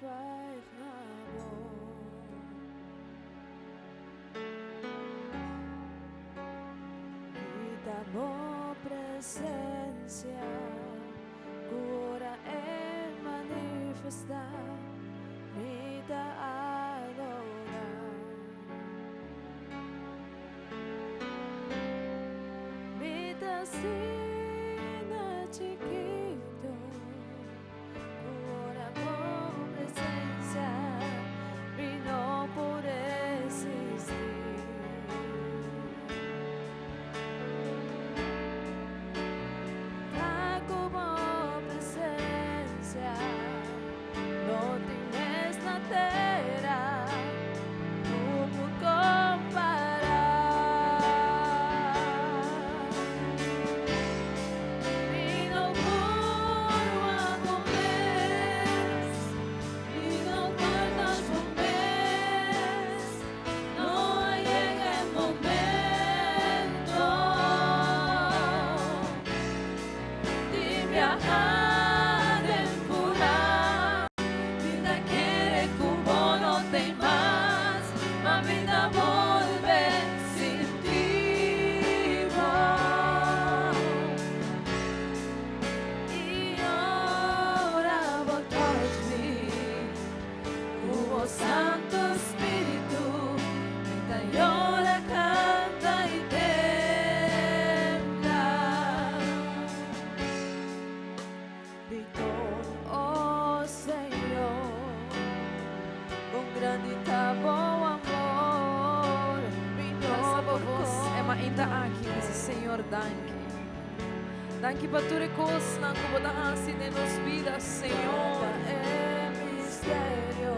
buig na bo. Kita bo presencia ku ora e manifestá, mi ta adorá. Mi ta asina chikitu ku ora bo presencia mi no por resistí. Ta ku bo presencia no tin mes na tera ku por kompará. Mi no por wak bo mes, mi no por touch bo mes, no a yega e momento di biaha den purá. Mi ta kere ku bo no t'ei mas, ma mi ta bolbe sinti bo. I ora bo touch mi ku bo Santu Spiritu, mi ta yora, kanta i tembla. Dikon, oh Señor, kon grandi ta bo amor, mi no Alsa bo por voz e mainta aki bisa Señor danki. Danki pa tur e kosnan ku bo ta hasi den nos bida, Señor. E misterio.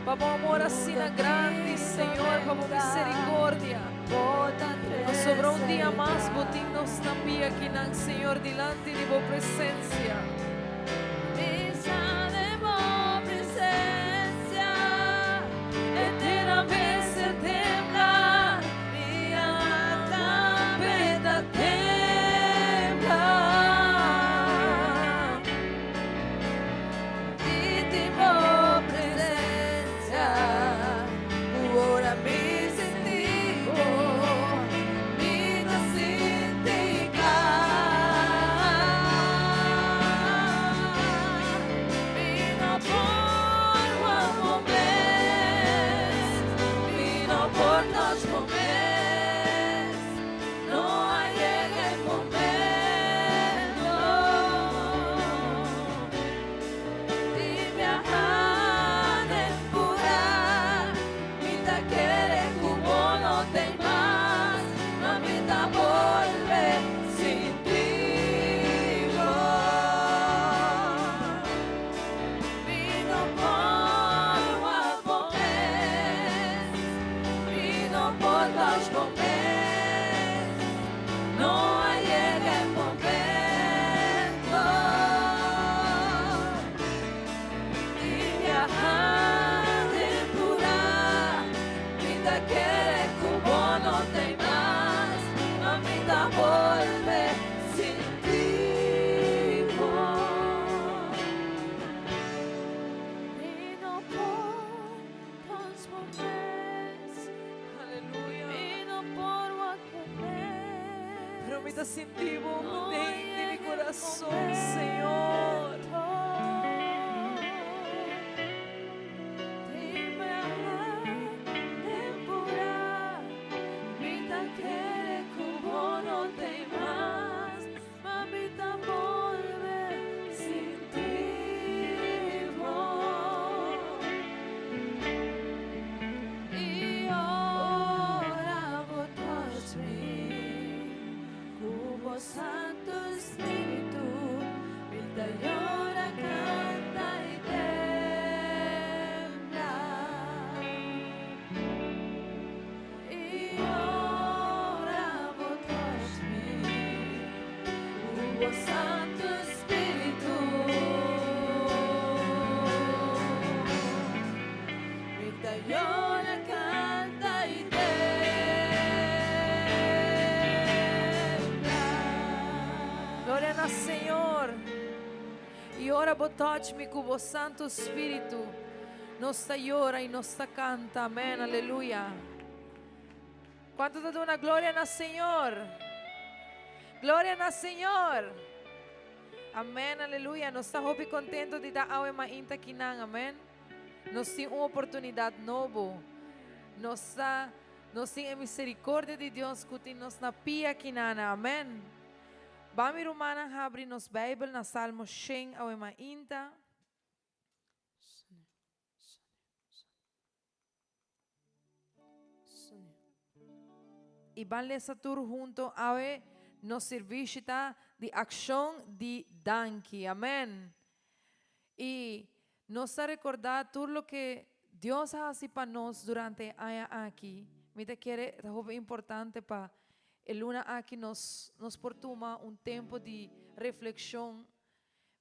Pa bo amor asina grandi, Señor, pa bo misericordia. Bo ta Nos sobra un dia mas bo tin nos na pia akinan, Señor, dilanti di bo presencia. Mi sa den bo presencia, e tera mester tembla, mi alma tambe ta tembla. Di tin bo presencia, ku ora mi sinti bo, mi ta sinti kla. Mi no por wak bo mes, mi no por touch bo mes, no a yega e momento di biaha den purá. Mi ta kere ku bo no t'ei mas, ma mi ta bolbe sinti bo. Mi no por wak bo mes, mi no por touch bo mes, no a yega e momento di biaha den purá. Mi ta kere ku bo no t'ei mas, ma mi ta bolbe sinti bo. Mi no por touch bo mes, Aleluya. mi no por wak bo mes. Pero mi ta sinti bo No den di mi llega el kurason, Señor. momento di biaha den purá. Mi ta kere ku bo no t'ei mas, ma mi ta bolbe sinti bo. I ora bo touch mi ku bo Santu Spiritu, mi ta yora, kanta i tembla. I ora bo touch mi ku bo Santu Spiritu, mi ta yora, kanta i tembla. Gloria na Señor. I ora bo touch mi ku bo Santu Spiritu, nos ta yora i nos ta kanta. Amen, aleluya. Kuantu ta duna gloria na Señor? Gloria na Señor! Amen, aleluya. Nos ta hopi contento di ta awe mainta kinan, amen. Nos tin un oportunidad nobo. Nos ta, nos tin e misericordia di Dios cu tin nos na pia kinana, amen. Ba mi rumannan habri nos Bijbel na Salmo shen awe mainta. I ban lesa tur hunto awe nos sirbishi ta di akshon di danki. Amen. I nos ta rekordá tur loke Dios a hasi pa nos durante e aña aki. Mi ta kere ta hopi importante pa e luna aki nos nos por tuma un tempu di reflekshon.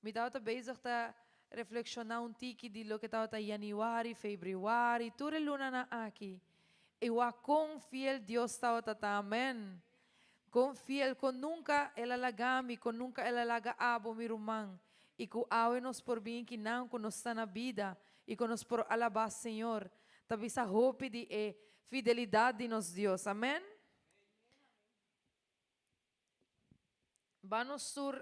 Mi tabata bezig ta reflekshoná un tiki di loke tabata yanüari, febrüari, tur e lunanan aki. I wak kon fiel Dios tabata ta. Amèn! Kon fiel, kon nunka El a laga mi, kon nunka El a laga abo, mi ruman. I ku awe nos por bin kinan ku nos ta na bida i ku nos por alabá Señor, ta bisa hopi di e fidelidat di nos Dios. Amèn! Ban nos tur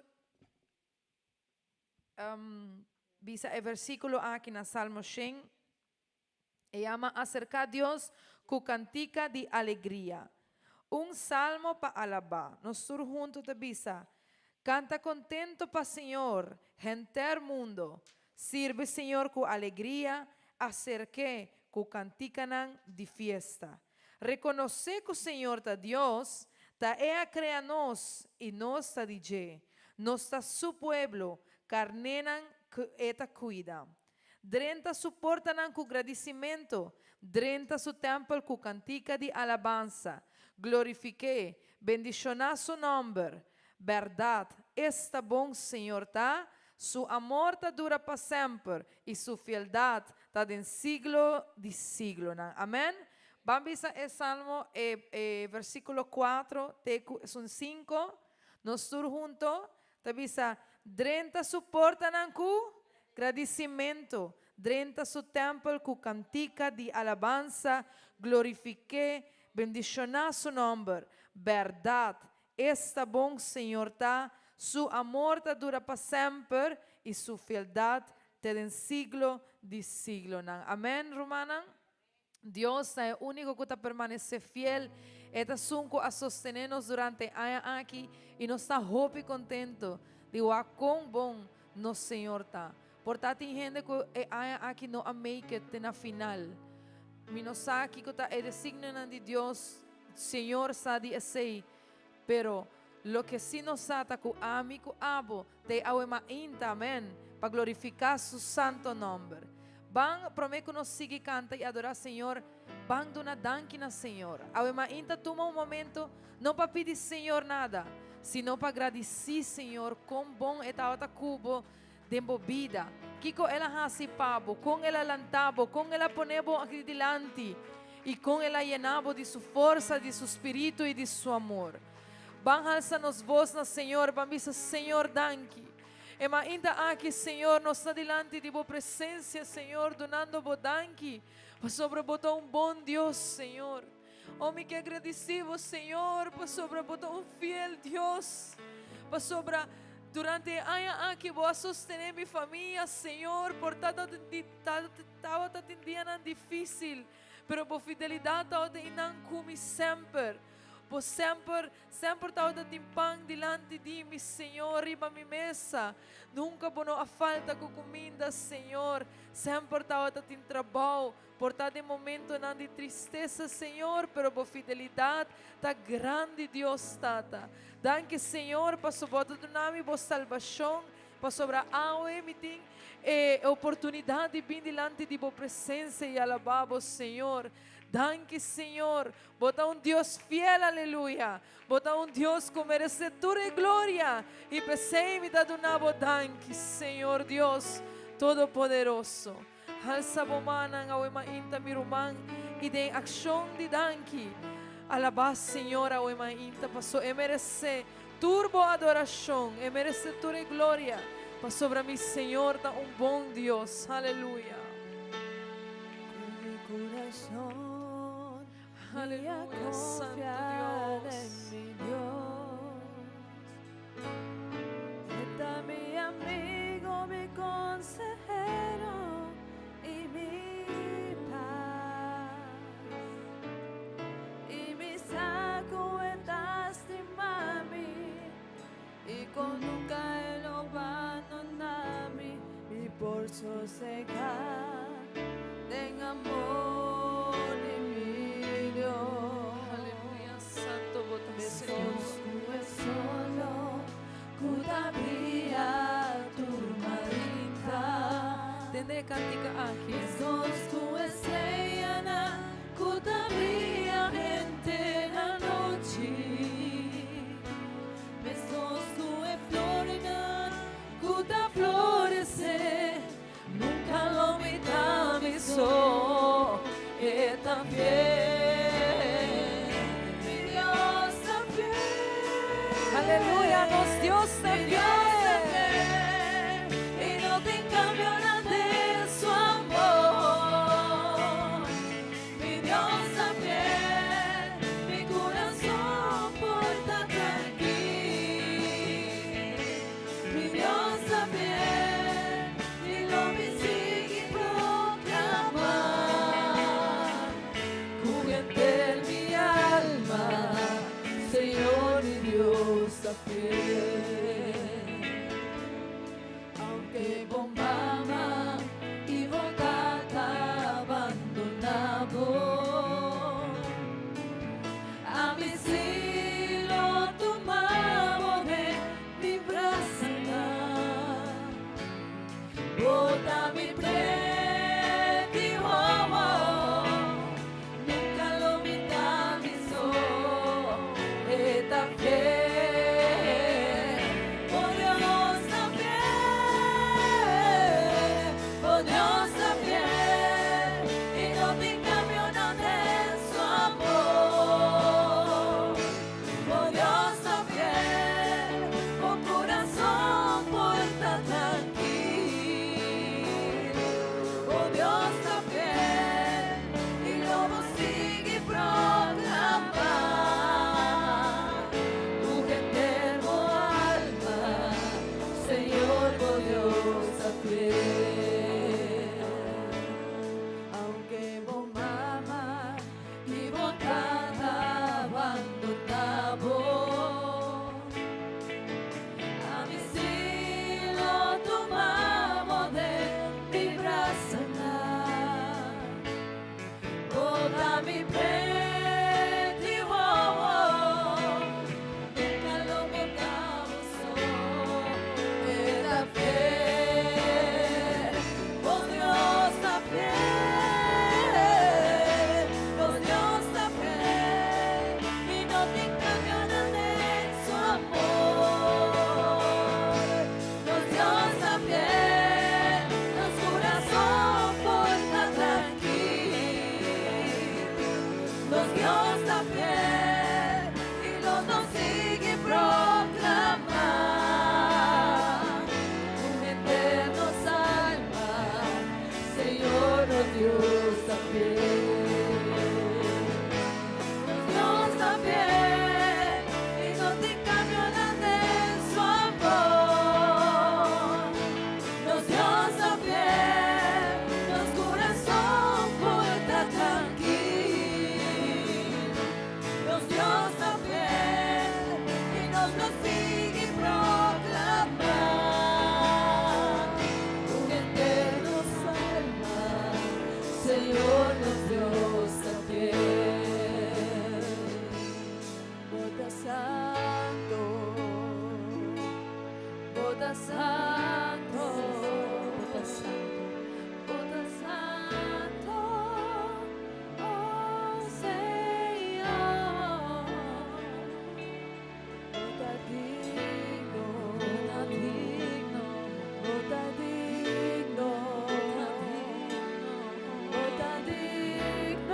bisa e versíkulo aki na Salmo shen. E yama Aserká Dios ku kantika di alegria. Un salmo pa alabá. Nos tur huntu ta bisa, Kanta kontento pa Señor, henter mundo. Sirbi Señor ku alegria, aserk'é ku kantikanan di fiesta. Rekonosé ku Señor ta Dios, ta E a krea nos i nos ta di dje. Nos ta Su pueblo, karnénan ku E ta kuida. Drenta Su portanan ku gradisimentu, drenta Su tèmpel ku kantika di alabansa. Glorifik'é, bendishoná Su nòmber. Bèrdat, esta bon Señor ta, Su amor ta dura pa semper i Su fieldat ta den siglo di siglonan. Amèn. Ban bisa e salmo, e e versíkulo kuatro te ku esun sinku. Nos tur hunto ta bisa, Drenta Su portanan ku gradisimentu, drenta Su tèmpel ku kantika di alabansa, glorifik'é, bendishoná Su nòmber. Bèrdat, Esta bon Señor ta, Su amor ta dura pa semper i Su fieldat te den siglo di siglonan. Amen, rumannan. Dios ta e úniko ku ta permanesé fiel. E ta esun ku a sostené nos durante e aña aki i nos ta hopi kontentu di wak kon bon nos Señor ta. Por ta tin hende ku e aña aki no a make it te na final. Mi no sa kiko ta e designionan di Dios. Señor sa di esei, pero loke si nos sa ta ku ami ku abo ta e awe mainta, amen, pa glorifiká Su santo nòmber. Ban, promé ku nos sigui kanta i adorá Señor, ban duna danki na Señor. Awe mainta tuma un momento, no pa pidi Señor nada, sino pa gradisí Señor kon bon E tabata ku bo den bo bida. Kiko El a hasi pa bo, kon El a lanta bo, kon El a pone bo aki dilanti i kon El a yena bo di Su forsa, di Su Spiritu i di Su amor. Ban halsa nos bos na Señor, ban bisa, Señor, danki. E mainta aki, Señor, nos ta dilanti di Bo presencia, Señor, dunando Bo danki, pasobra Bo ta un bon Dios, Señor. Oh, mi ke agradisí Bo, Señor, pasobra Bo ta un fiel Dios. Pasobra durante e aña aki Bo a sostené mi famia, Señor, por ta tabata tin dianan difísil, pero Bo fidelidat tabata einan ku mi semper. Bo semper, semper tabata tin pan dilanti di mi, Señor, riba mi mesa. Nunka Bo no a falta ku kuminda, Señor. Semper tabata tin trabou. Por ta den momentonan di tristesa, Señor, pero bo fidelidat ta grandi, Dios Tata. Danki, Señor, paso bo ta duna mi bo salbashon, pasobra awe mi tin e oportunidat di bin dilanti di bo presensia i alabá bo, Señor. Danki, Señor. Bo ta un Dios fiel, aleluya. Bo ta un Dios ku meresé tur e gloria, i p'esei mi ta duna bo danki, Señor Dios Todopoderoso. Halsa bo mannan awe mainta mi ruman i den akshon di danki alabá Señor awe mainta paso e meresé tur bo adorashon, e meresé tur e gloria. Pasobra mi Señor ta un bon Dios. Aleluya. Con mi corazón voy a Aleluya, Santo confiar Dios. en mi Dios. Está mi amigo, mi consejero y mi paz. Y mi saco mami y con nunca él lo abandona mi mi por sosegar den amor de mi Dios. Aleluya, Santo bo ta Señor. Mescos solo ku ta bria tur mainta. Tende e kantika aki. Meskos ku streanan ku ta bria henter anochi. Meskos ku e flornan ku ta floresé. Nunka lo mi ta mi so. E ta fiel. Mi Dios ta fiel. Aleluya, nos Dios ta Mi Dios ta fiel. fiel i no tin kambio den su amor. Mi Dios ta fiel, mi kurason por ta trankil. Mi Dios ta fiel, i lo mi sigui proklamá. Ku henter mi alma, Señor mi Dios ta fiel. Aunke bo mama i bo tata bandoná bo, ami sí lo tuma bo den mi brasanan. Bo ta mi pret'i wowo, nunka lo mi ta mi so, e ta fiel. Oh Dios ta fiel, oh Dios ta fiel, i no tin kambio den su amor. Oh Dios ta fiel, bo kurason por ta trankil. Oh Dios ta fiel, i lo bo sigui proklamá. Ku henter bo alma, Señor, bo Dios ta fiel. Aunke bo mama i bo tata bandoná bo, ami sí lo tuma bo den mi brasanan. Bo ta mi pret'i wowo, nunka lo mi ta bo so, e ta fiel. Oh Dios ta fiel, oh Dios ta fiel, i no tin kambio den su amor. Nos Dios ta fiel, nos kurason por ta trankil. Nos Dios ta fiel i lo nos sigui proklamá. Ku henter nos alma, Señor, nos Dios ta fiel. Nos Dios ta fiel i no tin kambio den su amor. Nos Dios ta fiel, nos kurason por ta trankil. Nos Dios ta fiel i nos lo sigui proklamá. Ku henter nos alma, Señor, nos Dios ta fiel. Bo ta santu, bo ta santu, Bo ta santu. Bo ta santu, oh Señor. Bo ta digno, Bo ta digno, Bo ta digno, Bo ta digno. Bo ta digno.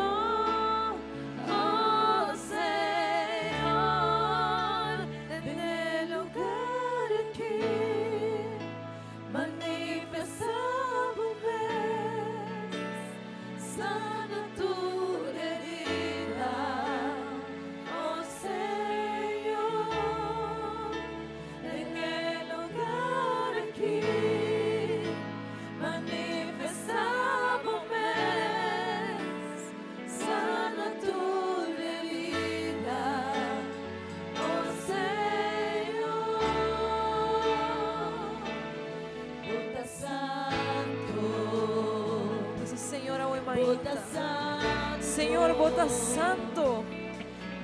mainta. Señor, bo ta santo.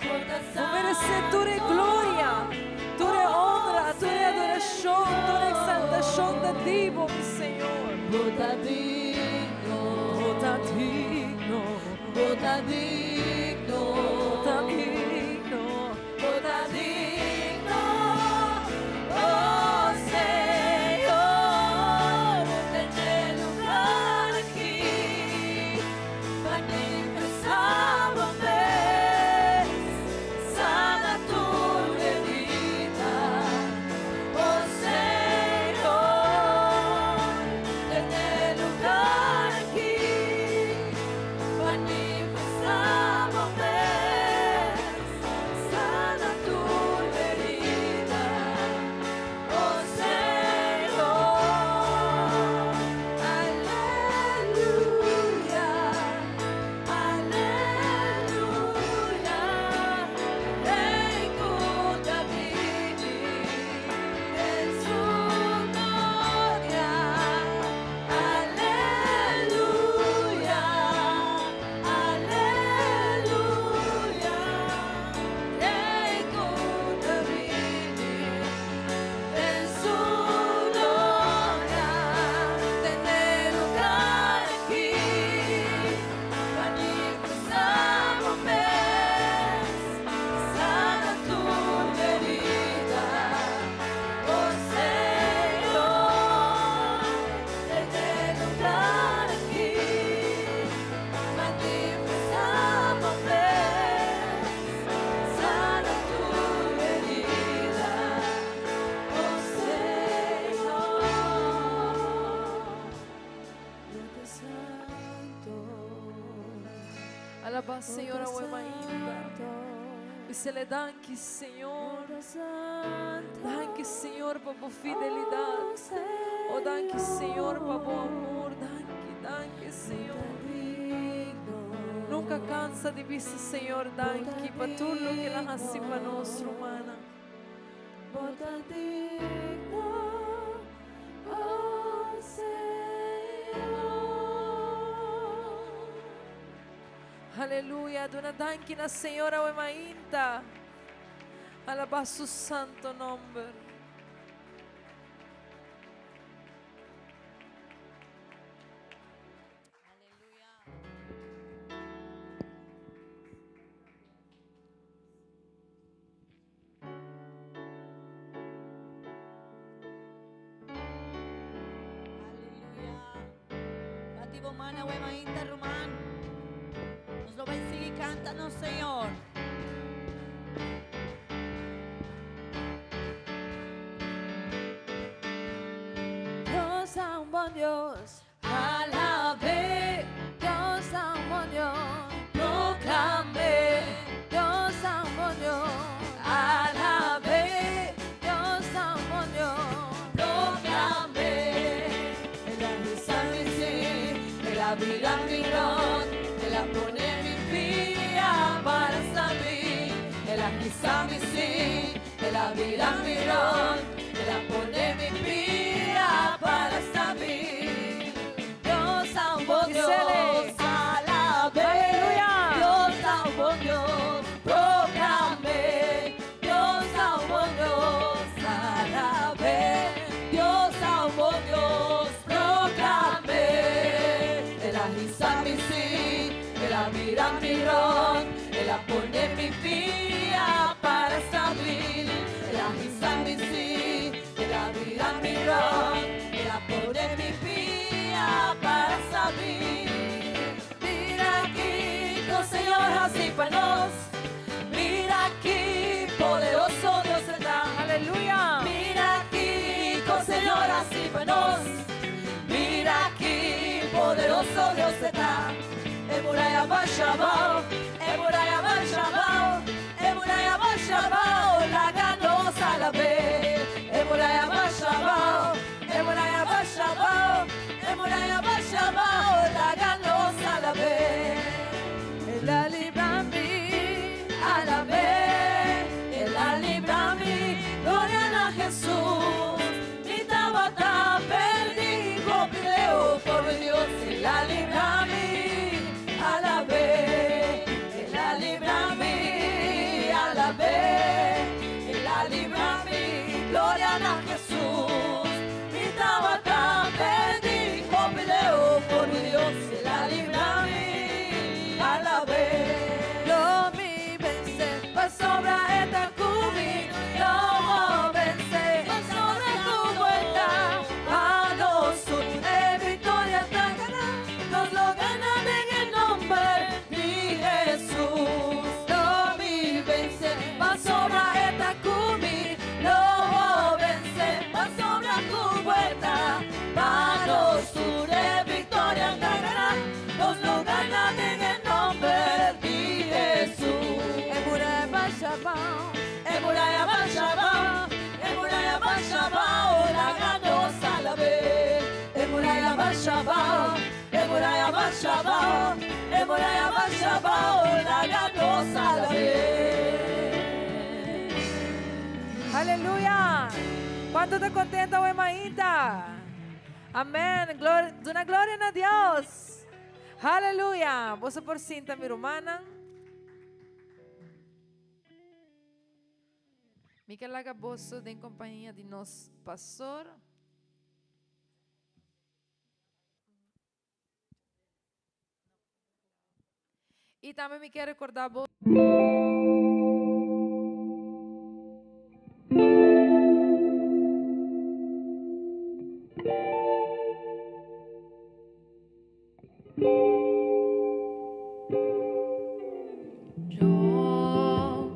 Bo meresé tur e gloria, tur e honra, tur e adorashon, tur e eksaltashon ta di bo, mi Señor. Bo ta digno. Bo ta digno. Bo ta digno. Bo ta digno. Bo ta digno, oh Señor, den e lugar aki, manifestá bo mes, sana tur herida, oh Señor, den e lugar aki, manifestá bo mes, sana tur herida, oh Señor. Aleluya, aleluya, Rei ku ta bini den su gloria. Aleluya, aleluya, Rei ku ta bini den su gloria. Den e lugar aki, manifestá bo mes, sana tur herida, oh Señor. Den e lugar aki, manifestá bo mes, sana tur herida, oh Señor. Bo ta santo. Alabá Señor awe mainta. Bis'é danki, Señor. Danki, Señor, pa bo fidelidat. Oh, danki, Señor, pa bo amor. Danki, danki, Señor. Nunka kansa di bisa, Señor, danki pa tur loke El a hasi pa nos, rumannan. Bo ta digno, oh Señor. Aleluya. Duna danki na Señor awe mainta. Alabá su santo nòmber. Aleluya. Aleluya. Bati bo man awe mainta ruman. Nos lo bai sigui kanta nos Señor. Dios ta un bon Dios. Alab'é. Dios ta un bon Dios. Proklam'é. Dios ta un bon Dios. Alab'é. Dios ta un bon Dios. Proklam'é. El a hisa mi sí, el a bira mi ròk, el a pone mi pia para sabi. El a hisa mi sí, el a bira mi ròk, el a pone mi pia para sabi. Dios ta un bon Dios, Bis'é. alab'é. Aleluya. Dios ta un bon Dios, proklam'é. Dios ta un bon Dios, alab'é. Dios ta un bon Dios, proklam'é. El a hisa mi sí, el a bira mi ròk, el a pone mi pia para sabi. El a hisa mi sí, el a bira mi ròk, el a pone mi pia para sabi. Mira kiko Señor a hasi pa nos. Mira ki poderoso Dios ta. Aleluya. Mira kiko Señor a hasi pa nos. Mira ki poderoso Dios ta. E muraya a basha abou, e muraya a basha abou, e muraya a basha abou, laga nos alab'é. E muraya a basha abou, e muraya a basha abou, e muraya a basha abou, laga nos alab'é. El a libra mi, alab'é, el a libra mi, gloria na Jesus. Mi tabata pèrdí, pero Dios, el a libra mi. Kuantu ta kontento awe mainta? Amen. Gloria, duna gloria na Dios. Haleluya. Boso por sinta mi rumannan. Mi ke laga boso den kompania di nos pastor. I tambe mi ke rekordá bo. Yo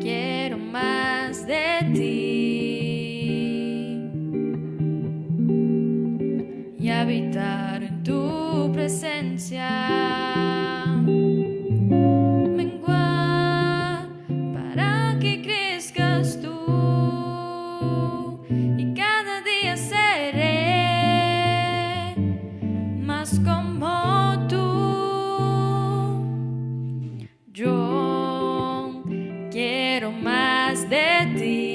quiero más de ti y habitar en tu presencia. Menguar para que crezcas tú y cada día seré más como tú. Yo quiero más de ti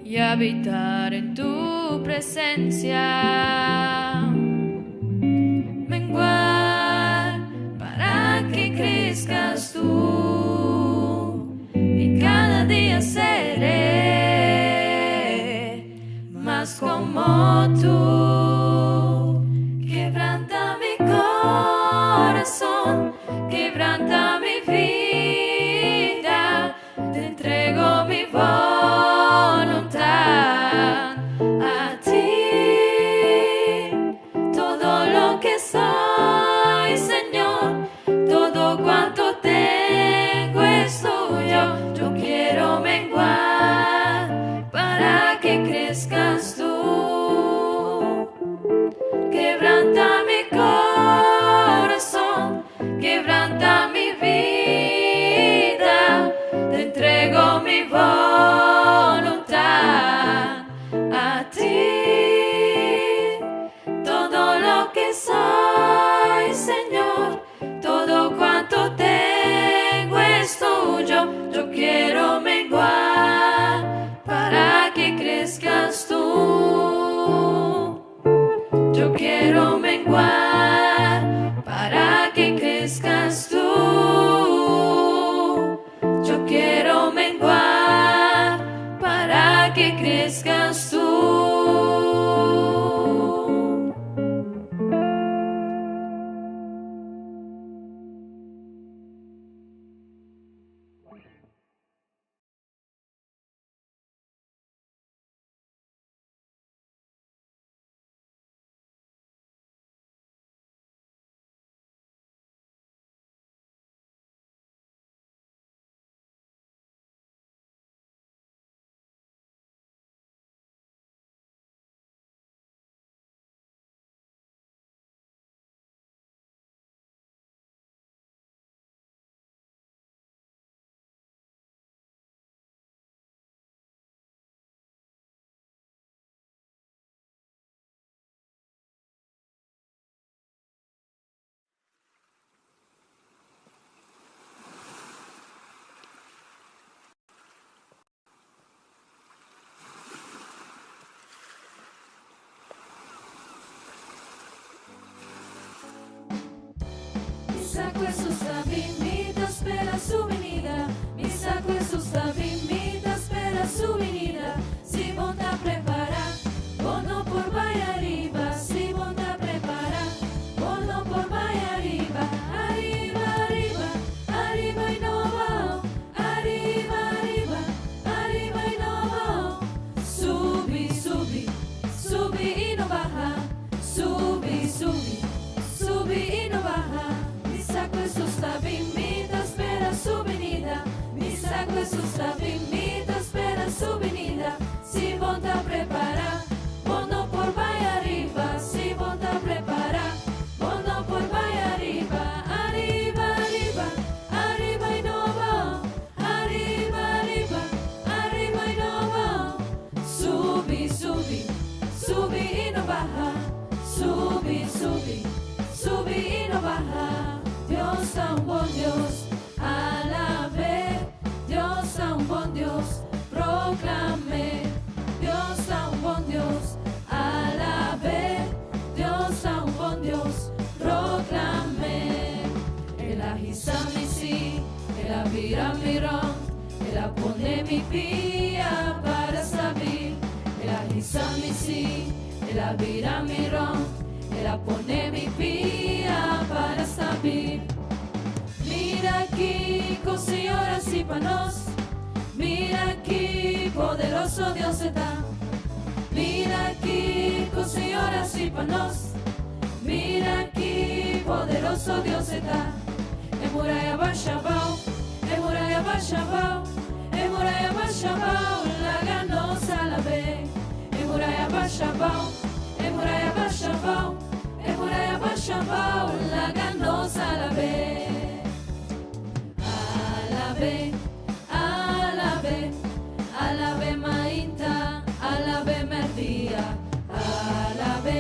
y habitar en tu presencia. Menguar para que crezcas tú y cada día seré más como tú. Quebranta mi corazón, quebranta mi vida, te entrego mi voluntad a ti. Todo lo que soy, Señor, todo cuanto tengo es tuyo. Yo quiero menguar para que crezcas tú. Quebranta mi corazón, quebranta mi vida, te entrego mi voluntad a ti. Todo lo que soy, Señor, todo cuanto tengo es tuyo. Yo quiero menguar para que crezcas tú. Yo quiero menguar para que crezcas tú. Yo quiero menguar para que crezcas tú. Mi sa ku Hesus ta bin, mi ta spera su binida. Mi sa ku Hesus ta bin, mi ta spera su binida. Si bo ta prepará, bo no por bai ariba. Si bo ta prepará, bo no por bai ariba. Ariba, ariba, ariba i no abou. Ariba, ariba, ariba i no abou. Subi, subi, subi i no baha. Subi, subi, subi i no baha. Mi sa ku Hesus ta bin, mi ta spera su binida. Mi sa ku Hesus ta bin, mi ta spera su binida. bira mi rònt, el a pone mi pia para stabil. El a hisa mi sí, el a bira mi rònt, el a pone mi pia para stabil. Mira kiko Señor a hasi pa nos, mira ki poderoso Dios e ta. Mira kiko Señor a hasi pa nos, mira ki poderoso Dios e ta. E muraya basha abao, e muraya basha abao, e muraya basha abao, laga nos alab'é. E muraya basha abao, e muraya basha abao, e muraya basha abao, laga nos alab'é. Alab'é, alab'é, alab'é mainta, alab'é merdia. Alab'é,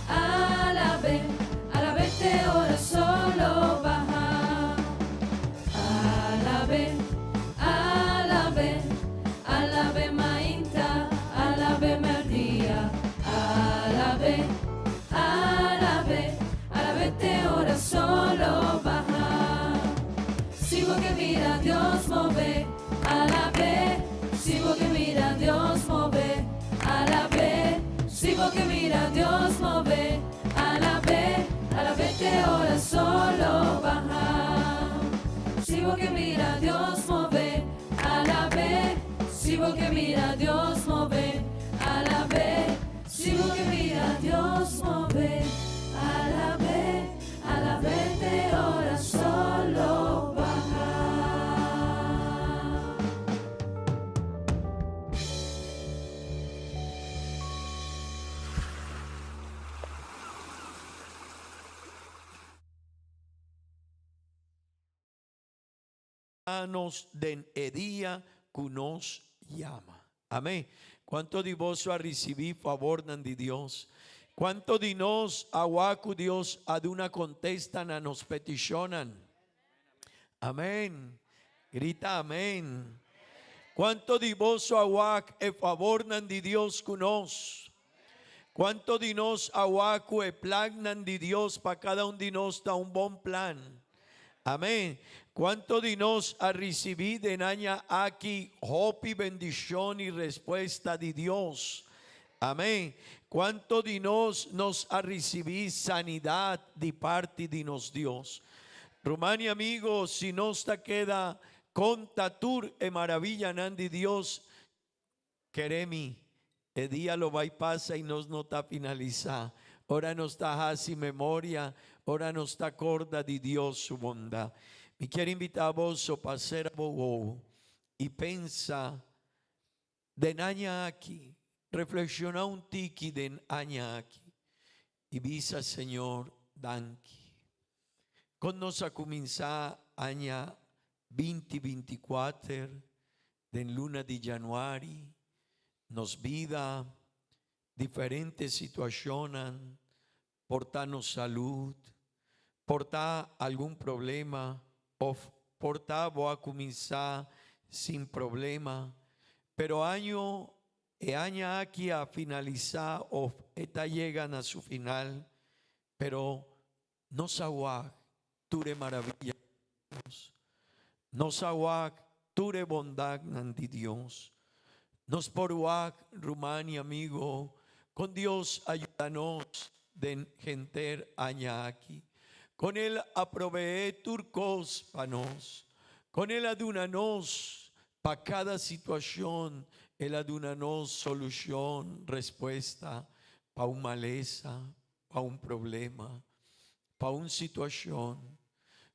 alab'é, alab'é te ora solo baha. Alab'é, alab'é, alab'é mainta, alab'é merdia. Alab'é, alab'é, alab'é te ora solo baha. Si bo ke mira Dios move, alab'é. Si bo ke mira Dios move, alab'é. Si bo ke mira Dios move, alab'é. Alab'é te ora solo baha. Si bo ke mira Dios move, alab'é. Si bo ke mira Dios move, alab'é. Si bo ke mira Dios move, alab'é. Alab'é te ora solo baha. Nos den e dia ku nos yama. Amén. Kuanto di boso a risibí favornan di Dios? Kuanto di nos a wak ku Dios a duna kontesta na nos petishonnan? Amén. Grita amén. Kuanto di boso a wak e favornan di Dios ku nos? Kuanto di nos a wak ku e plannan di Dios pa kada un di nos ta un bon plan? Amén. Kuanto di nos a risibí den aña aki hopi bendishon i respuesta di Dios? Amén. Kuanto di nos nos a risibí sanidat di parti di nos Dios? Ruman i amigo, si nos ta keda konta tur e maravillanan di Dios, Kere mi, e dia lo bai pasa i nos no ta finalisá. Ora nos ta hasi memoria, ora nos ta korda di Dios su bondat. Mi kier invitá boso pa sera bo wowo i pensa den aña aki, reflekshoná un tiki den aña aki i bisa Señor danki. Kon nos a kuminsá aña binti 24 Den luna di januari nos bida, diferente situacionnan, por ta nos salud, por ta algun problema of por ta bo a cuminsa sin problema, pero año e aña aki a finalisa of e ta yega na su final, pero nos a wak tur e maravillanan di Dios. Nos a wak tur e bondadnan di Dios. Nos por wak, ruman i amigo, kon Dios a yuda nos den henter aña aki. Kon El a proveé tur kos pa nos. Kon El a duna nos pa kada situashon. El a duna nos solushon, respuesta pa un malesa, pa un problema, pa un situacion,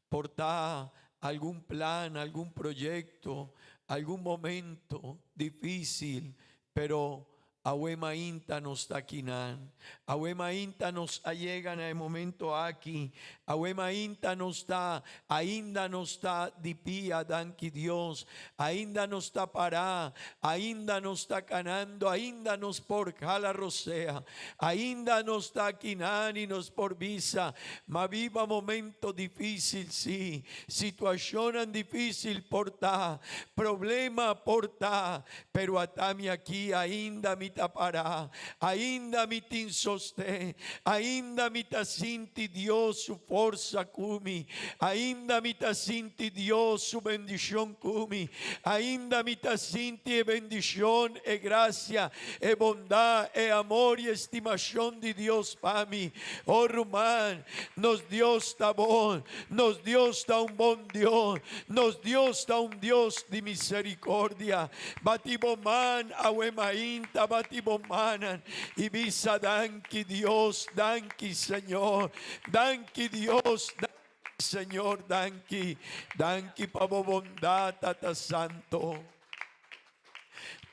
por ta algun plan, algun proyecto, algun momento dificil, pero awe mainta nos ta akinan, awe mainta nos a yega na e momento aki, awe mainta nos ta, ainda nos ta di pia, danki Dios, ainda nos ta para, ainda nos ta canando, ainda nos por jala rosea, Ainda nos ta akinan i nos por bisa, Ma biba momento difícil, sí, situashonnan difícil por ta, problema por ta, pero ata mi aki, ainda mi. mi ta pará, ainda mi tin sosten, ainda mi ta sinti Dios su forsa ku mi, ainda mi ta sinti Dios su bendishon ku mi, ainda mi ta sinti e bendishon, e grasia, e bondat, e amor i estimashon di Dios pa mi. O ruman, nos Dios ta bon, nos Dios ta un bon Dios, nos Dios ta un Dios di misericordia. Bati bo man awe mainta, bati bo mannan i bisa danki Dios, danki Señor, danki Dios, danki Señor, danki, danki pa bo bondat, Tata Santo.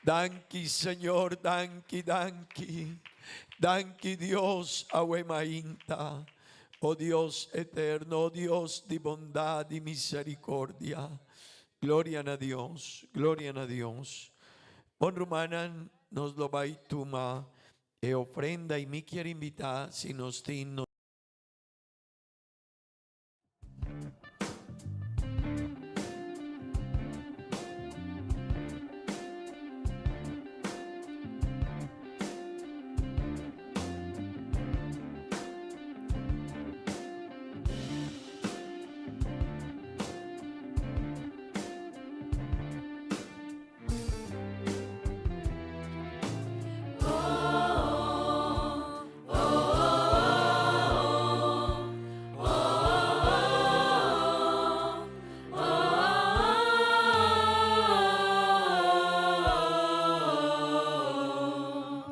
Danki Señor, danki, danki. Danki Dios, awe mainta. O Dios eterno, o Dios di bondat i misericordia. Gloria na Dios, gloria na Dios. Bon rumannan, nos lo bai tuma e ofrenda i mi kier invitá si nos tin.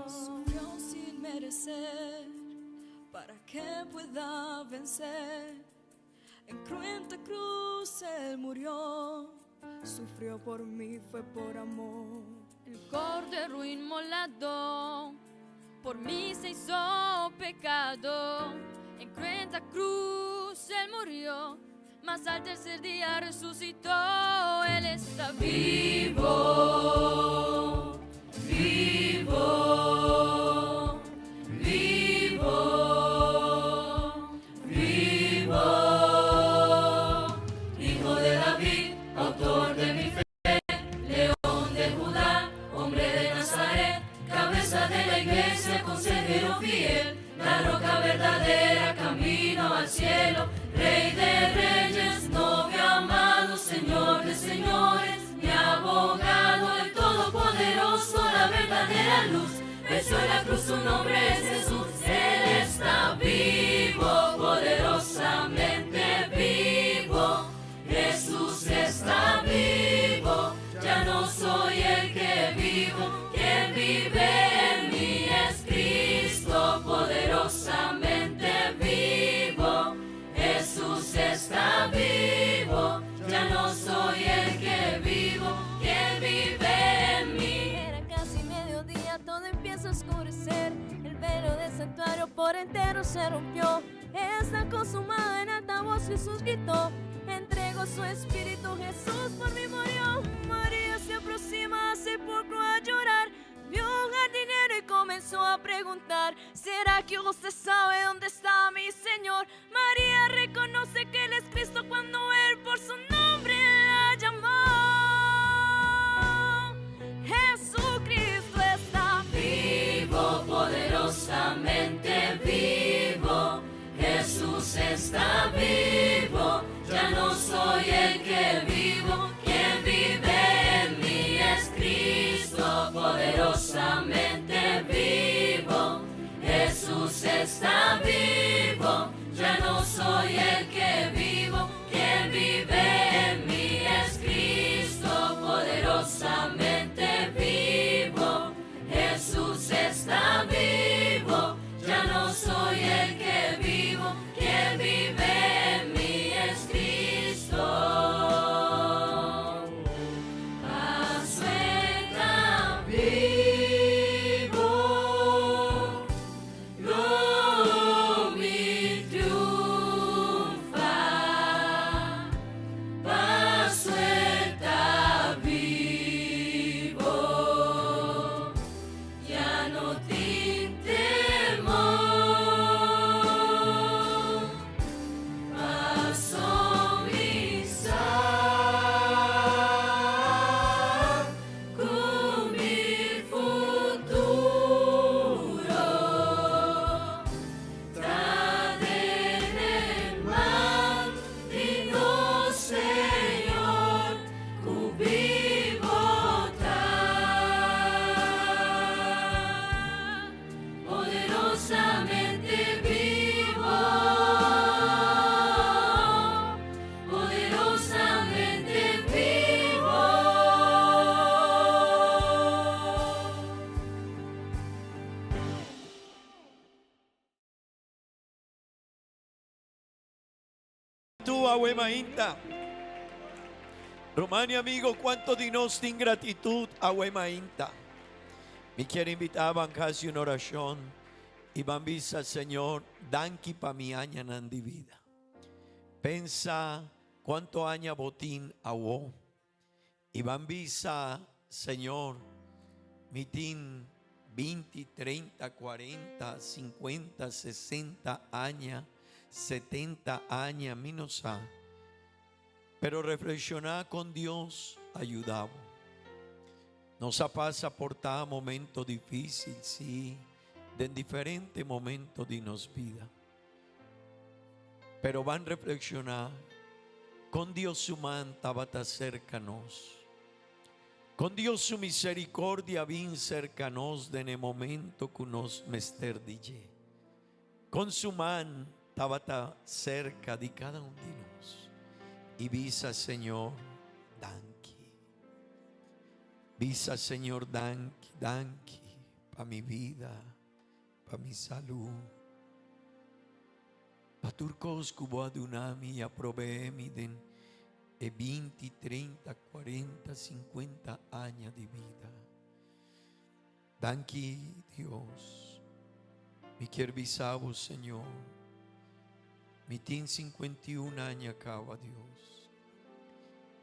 Sufrió sin merecer para que pueda vencer. En cruenta cruz él murió, sufrió por mí, fue por amor. El cordero inmolado por mí se hizo pecado. En cruenta cruz él murió, mas al tercer día resucitó. Él está vivo, vivo, vivo, vivo. Hijo de David, autor de mi fe, león de Judá, hombre de Nazaret, cabeza de la iglesia, consejero fiel, la roca verdadera, camino al cielo, rey de reyes, novio amado, señor de señores, mi abogado, el todopoderoso, la verdadera luz. Venció en la cruz, su nombre es Jesús, Él está vivo, poderosamente vivo. Jesús está vivo, ya no soy el que vivo, quien vive en mí es Cristo, poderosamente vivo. Jesús está vivo, ya no soy el que vivo, quien vive en mí. Era casi mediodía, todo empieza a oscurecer. El velo del santuario por entero se rompió. Está consumado en alta voz Jesús gritó. Entregó su espíritu, Jesús por mí murió. María se aproxima al sepulcro a llorar. Vio un jardinero y comenzó a preguntar: ¿Será que usted sabe dónde está mi Señor? María reconoce que Él es Cristo cuando Él por su nombre la llamó. Jesucristo está vivo, poderosamente vivo. Jesús está vivo, ya no soy el que vivo, quien vive en mí es Cristo, poderosamente vivo. Jesús está vivo, ya no soy el que vivo, quien vive en mí es Cristo, poderosamente vivo. Jesús está vivo, ya no soy el que vivo, quien vive en mí es Cristo. Paso está vivo, lo Gratitud awe mainta. Ruman y amigo, cuanto di nos tin gratitud awe mainta? Mi kier invita ban haci un oracion y ban bisa, Señor, danki pa mi añanan di vida. Pensa cuanto aña bo tin awo. Y ban bisa, Señor, mi tin 20, 30, 40, 50, 60 aña, 70 aña, mi no sa. Pero reflexiona con Dios a yuda bo. Nos a pasa por ta momento difícil, sí, den diferente momento di nos bida. Pero ban reflexiona con Dios su man tabata cerca nos. Con Dios su misericordia bin cerca nos den e momento cu nos mester di dje. Con su man tabata cerca di cada un di nos. Y bisa Señor, danki. Bisa Señor, danki, danki pa mi bida, pa mi salud, pa tur cos cu bo a duna mi y a provee mi den e 20, 30, 40, 50 aña di bida. Danki Dios. Mi kier bisa bo Señor, mi tin 51 aña caba Dios.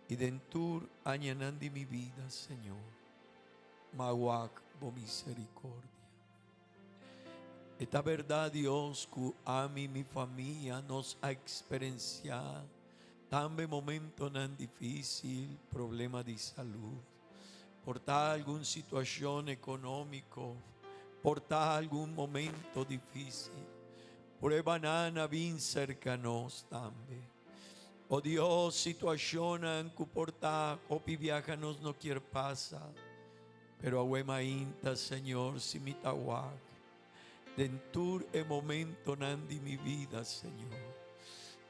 Y den tur añanan di mi bida Señor, m'a wak bo misericordia. E ta berdad Dios cu ami y mi famia nos a experiencia tambe momentonan dificil, problema di salud, por ta algun situacion economico, por ta algun momento dificil. Pruebanan a bin cerca nos tambe. O Dios, situacionnan cu por ta hopi biaha nos no kier pasa, pero awe mainta, Señor, si mi ta wak den tur e momentonan di mi bida, Señor,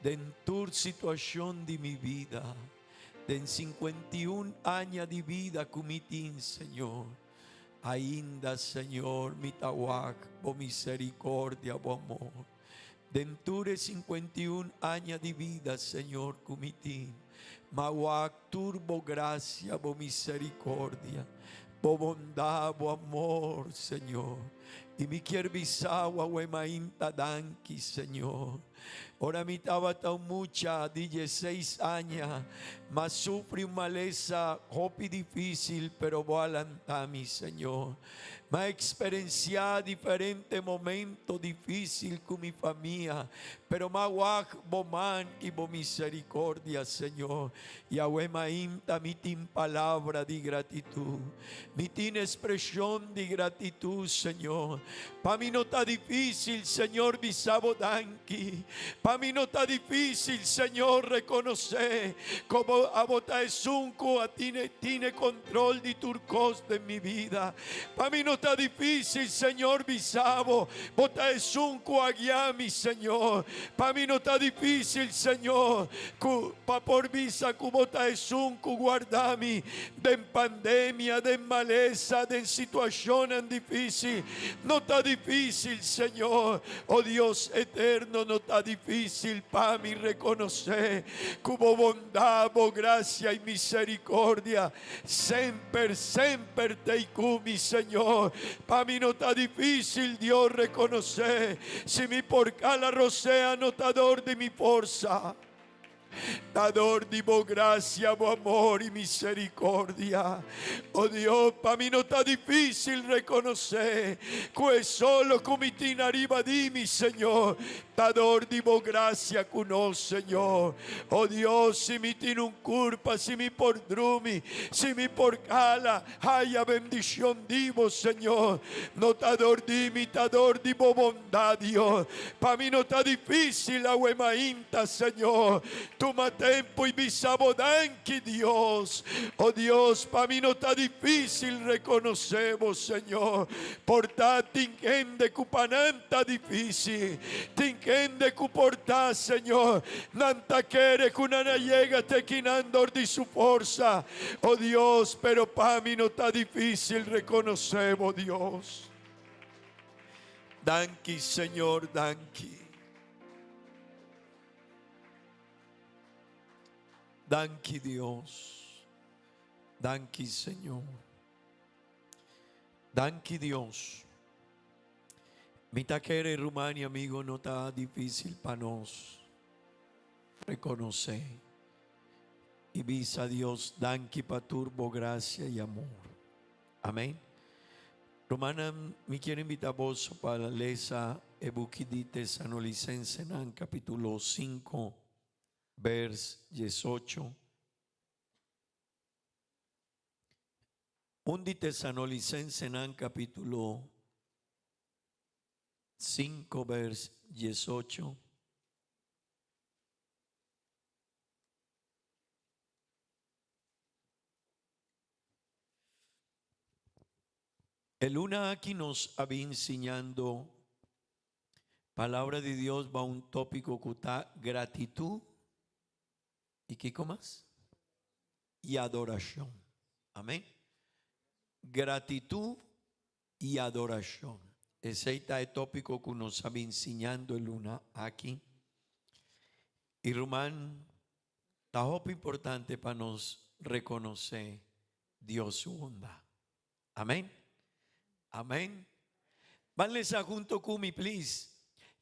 den tur situacion di mi bida, den 51 aña di bida cu mi tin, Señor, ainda, Señor, mi ta wak bo misericordia, bo amor. Den tur e 51 aña di bida, Señor, cu mi tin, m'a wak tur bo gracia, bo misericordia, bo bondad, bo amor, Señor. Y mi kier bisa bo awe mainta danki, Señor. Ora mi tabata un mucha di 16 aña, m'a sufri un malesa hopi dificil, pero bo a lanta mi, Señor. M'a experiencia diferente momento dificil cu mi famia, pero m'a wak bo man y bo misericordia, Señor. Y awe mainta mi tin palabra di gratitud. Mi tin expresion di gratitud, Señor. Pa mi no ta dificil, Señor, bisa bo danki. Pa mi no ta dificil, Señor, reconoce como abo ta esun cu a tine, tine control di tur cos den mi bida. Pa mi no ta dificil, Señor, bisa bo, bo ta esun cu a guia mi, Señor. Pa mi no ta dificil, Señor, cu pa por bisa cu bo ta esun cu guarda mi den pandemia, den malesa, den situacionnan dificil. No ta dificil, Señor, oh Dios eterno, no ta dificil pa mi reconoce cu bo bondad, bo gracia y misericordia semper, semper t'ey cu mi, Señor. Pa mi no ta dificil, Dios, reconoce si mi por cala rosea no ta dor di mi forza. Ta dor di bo gracia, bo amor y misericordia. Oh Dios, pa mi no ta dificil reconoce cu e solo cu mi tin ariba di mi, Señor, ta dor di bo gracia cu nos, Señor. Oh Dios, si mi tin un curpa, si mi por drumi, si mi por cala, haya bendicion di bo, Señor. No ta dor di mi, ta dor di bo bondad, Dios. Pa mi no ta dificil awe mainta, Señor. Tuma tempo y bisa bo danki, Dios. Oh Dios, pa mi no ta dificil reconoce bo, Señor. Por ta tin hende cu pa nan ta dificil. Tin hende cu por ta, Señor, nan ta kere cu nan a yega te kinan dor di su forsa. Oh Dios, pero pa mi no ta dificil reconoce bo, Dios. Danki, Señor, danki. Danki Dios. Danki Señor. Danki Dios. Mi ta kere ruman y amigo no ta difícil pa nos reconoce y bisa Dios danki pa tur bo gracia y amor. Amén. Rumannan, mi kier invita boso pa lesa e buki di Tesanolicensenan capítulo 5 vers 18. Un di Tesanolicensenan capítulo 5 vers 18. E luna aki nos a bin siñando Palabra di Dios ba un tópiko ku ta gratitud i kiko mas? I adorashon. Amén. Gratitud i adorashon. Esei ta e tópiko ku nos a bin siñando e luna aki. I ruman, Ta hopi importante pa nos rekonosé Dios su bondat. Amén. Amén. Ban lesa hunto ku mi, please.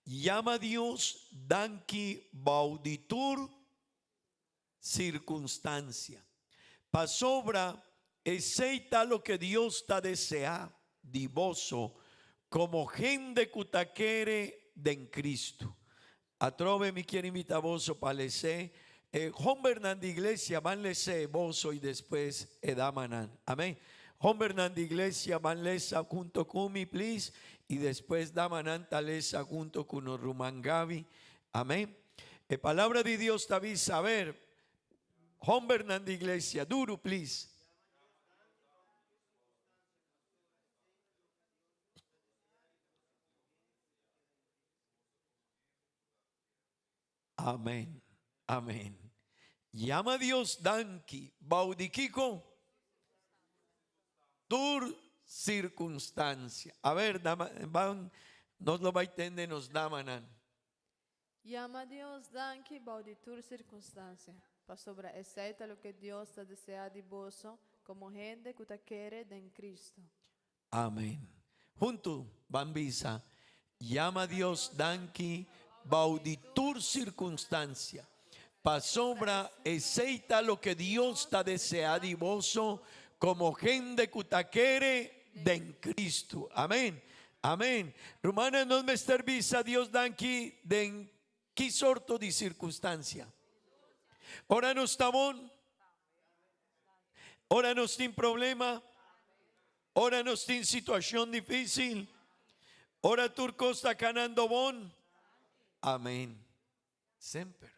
Yama Dios danki bou di tur sirkunstansia. Pasobra esei ta loke Dios ta deseá di boso komo hende ku ta kere den Kristu. Atrobe mi kier invita boso pa les'é e hombernan di iglesia ban les'é boso y despues e damanan. Amen. Hombernan di iglesia ban lesa hunto cu mi please y despues damanan ta lesa hunto cu nos ruman Gaby. Amen. E palabra di Dios ta bisa, a ver, hombernan di iglesia, duru please. Amen. Amen. Yama Dios danki. Bou di kiko? Tur circunstancia. A ver, dama, ban, nos lo bai tende nos damanan. Yama Dios danki bou di tur circunstancia, pasobra esei ta loke Dios ta desea di boso como hende cu ta kere den Cristo. Amen. Huntu ban bisa, Yama Dios danki bou di tur sirkunstansia, pasobra esei ta loke Dios ta deseá di boso komo hende ku ta kere den Kristu. Amen. Amen. Rumannan, nos mester bisa Dios danki den ki sorto di sirkunstansia? Ora nos ta bon? Ora nos tin problema, ora nos tin situacion dificil, ora tur cos ta canando bon. Amen. Semper.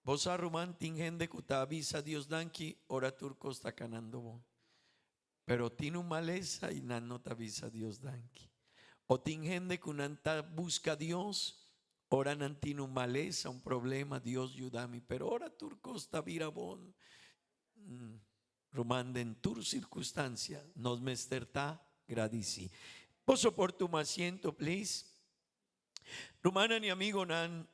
Bo sa ruman tin hende cu ta avisa Dios danki ora tur cos ta canando bon. Pero tin un malesa y nan no ta bisa Dios danki. O tin hende cu nan ta busca Dios ora nan tin un malesa, un problema, Dios yuda mi. Pero ora tur cos ta bira bon, ruman den tur circunstancia nos mester ta gradici. Boso por tuma asiento please. Rumannan y amigonan,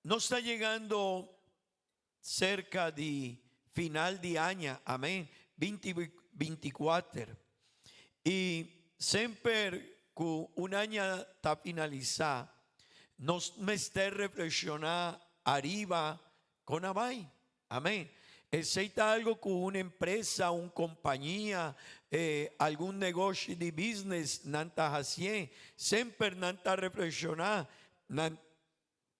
nos ta yegando Serka di final di aña, amen, binti binticuater. I semper ku un aña ta finalisá, nos mester reflekshoná ariba kon a bai. Amen. Esei ta algo ku un empresa, un kompañia, algun negoshi di business nan ta hasié. Semper nan ta reflekshoná, nan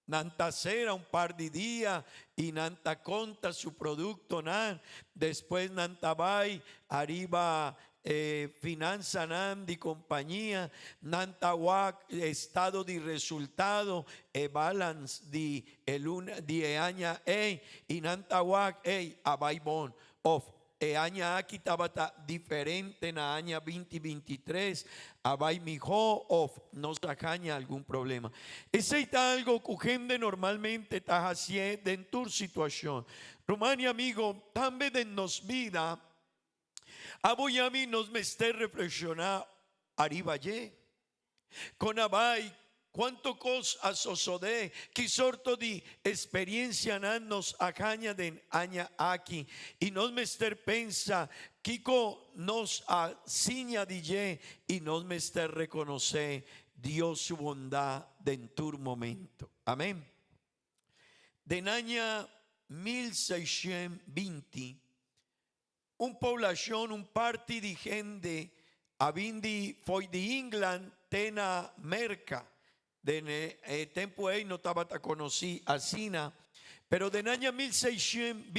Nan ta sera un par di dia y nan ta conta su productonan. Despues nan ta bay ariba e finansanan di compañia. Nan ta wak e estado di resultado, e balance di e luna di e aña ey y nan ta wak ey a bay bon of E aña aki tabata diferente na aña binti bintitres, a bai mihó òf nos a haña algun problema. Esei ta algo ku hende normalmente ta hasié den tur situashon. Ruman i amigo, tambe den nos bida, abo i ami nos mester reflekshoná ariba dje. Kon a bai? Kuantu kos a sosodé, ki sorto di eksperensianan nos a haña den aña aki i nos mester pensa kiko nos a siña di dje i nos mester rekonosé Dios su bondat den tur momento. Amèn. Den aña 1620, un poblashon, un parti di hende a bin di fo'i di England te na Merka. Den e tempu ei no tabata konosí asina, pero den aña 1620.